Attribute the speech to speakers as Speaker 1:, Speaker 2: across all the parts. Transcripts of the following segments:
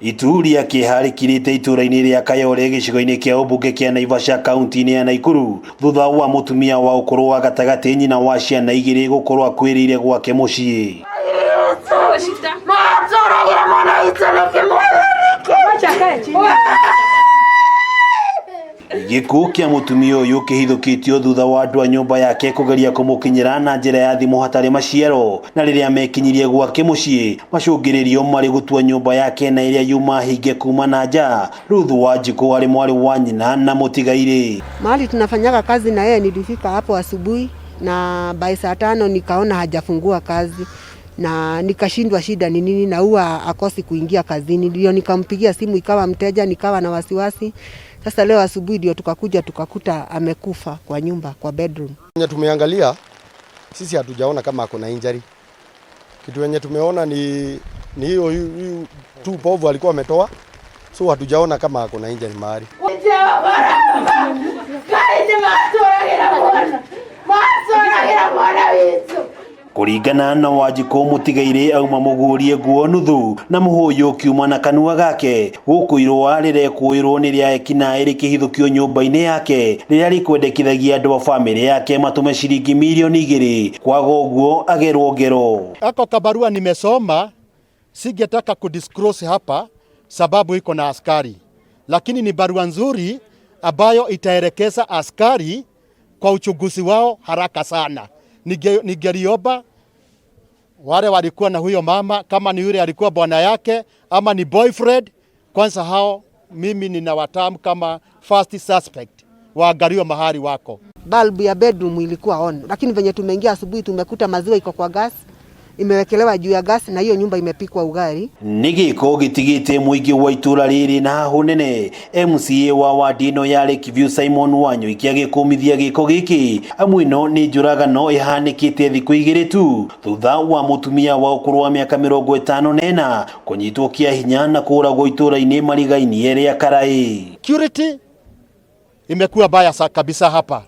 Speaker 1: Itu rĩa kĩeha rĩkirĩte itũũra-inĩ rĩa Kayole gĩcigo-inĩ kĩa ũmbunge kĩa Naivasha kaunti-inĩ ya Naikuru thutha wa mũtumia wa ũkũrũ wa gatagatĩ nyina wa ciana igĩrĩ gũkorwo akuĩrĩire gwake mũciĩ. Gĩkuũ kĩa mũtumia ũyũ kĩhithũkĩtio thutha wa andũ a nyũmba yake kũgeria kũmũkinyĩra na njĩra ya thimũ hatarĩ maciaro, na rĩrĩa mekinyirie gwake mũciĩ macũngĩrĩrio marĩ gũtua nyũmba yake na ĩrĩa yuma hinge kuma na nja. Ruth Wanjikũ arĩ mwarĩ wa nyina na mũtigairĩ.
Speaker 2: Mahali tunafanyaga kazi na yeye, nilifika hapo asubuhi na by saa 5 nikaona hajafungua kazi na nikashindwa shida ni nini, na huwa akosi kuingia kazini. Ndio nikampigia simu ikawa mteja, nikawa na wasiwasi. Sasa leo asubuhi ndio tukakuja tukakuta amekufa kwa nyumba, kwa bedroom.
Speaker 3: Yenye tumeangalia sisi hatujaona kama ako na injury. Kitu yenye tumeona ni hiyo hiyo tu povu alikuwa ametoa, so hatujaona kama ako na injury mahali.
Speaker 1: Kũringana na Wanjikũ, mũtigairĩ auma mũguũrie nguo nuthu na mũhũyũ ũkiuma na kanua gake. Gũkũ irũa rĩrekũĩrwo nĩ rĩa ekinaĩ rĩkĩhithũkio nyũmba-inĩ yake rĩrĩa rĩkwendekithagia andũ a bamĩrĩ yake matũme ciringi mirioni 2, kwaga ũguo agerwo ngero.
Speaker 4: Ako kabarua nimesoma, singetaka kudisclose hapa sababu iko na askari, lakini ni barua nzuri ambayo itaelekeza askari kwa uchunguzi wao haraka sana. Ningeliomba wale walikuwa na huyo mama, kama ni yule alikuwa bwana yake ama ni boyfriend, kwanza hao mimi ninawaterm kama first suspect, waangaliwe mahali wako.
Speaker 2: Bulb ya bedroom ilikuwa on, lakini venye tumeingia asubuhi tumekuta maziwa iko kwa gas, imewekelewa juu ya gas na hiyo nyumba imepikwa ugali.
Speaker 1: Nĩ gĩko gĩtigĩte mũingĩ wa itũra rĩrĩ na hahũ nene. MCA wa wadi ĩno ya Lakeview Simon Wanyoike agĩkũmithia gĩko gĩkĩ amu ĩno nĩ njũragano ĩhanĩkĩte thikũ 2 tu thutha wa mũtumia wa ũkũrũ wa mĩaka 54 kũnyitwo kĩa hinya na kũũragwo itũra-inĩ marigainie rĩa Karaĩ.
Speaker 4: Security imekuwa mbaya kabisa hapa.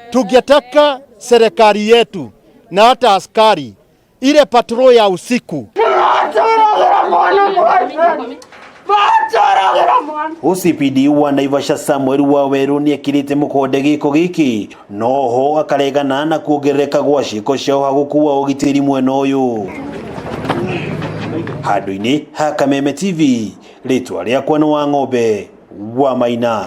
Speaker 4: Tungetaka serikali yetu na hata askari ile patrol ya usiku.
Speaker 1: OCPD wa Naivasha Samuel Waweru nĩ ekĩrĩte mũkonde gĩko gĩkĩ noho akaregana na kuongerereka gwa ciĩko cia ũhagũku wa ũgitĩri mwena ũyũ. Handũ-inĩ ha Kameme TV, rĩtwa rĩakwa nĩ Wang'ombe wa Maina.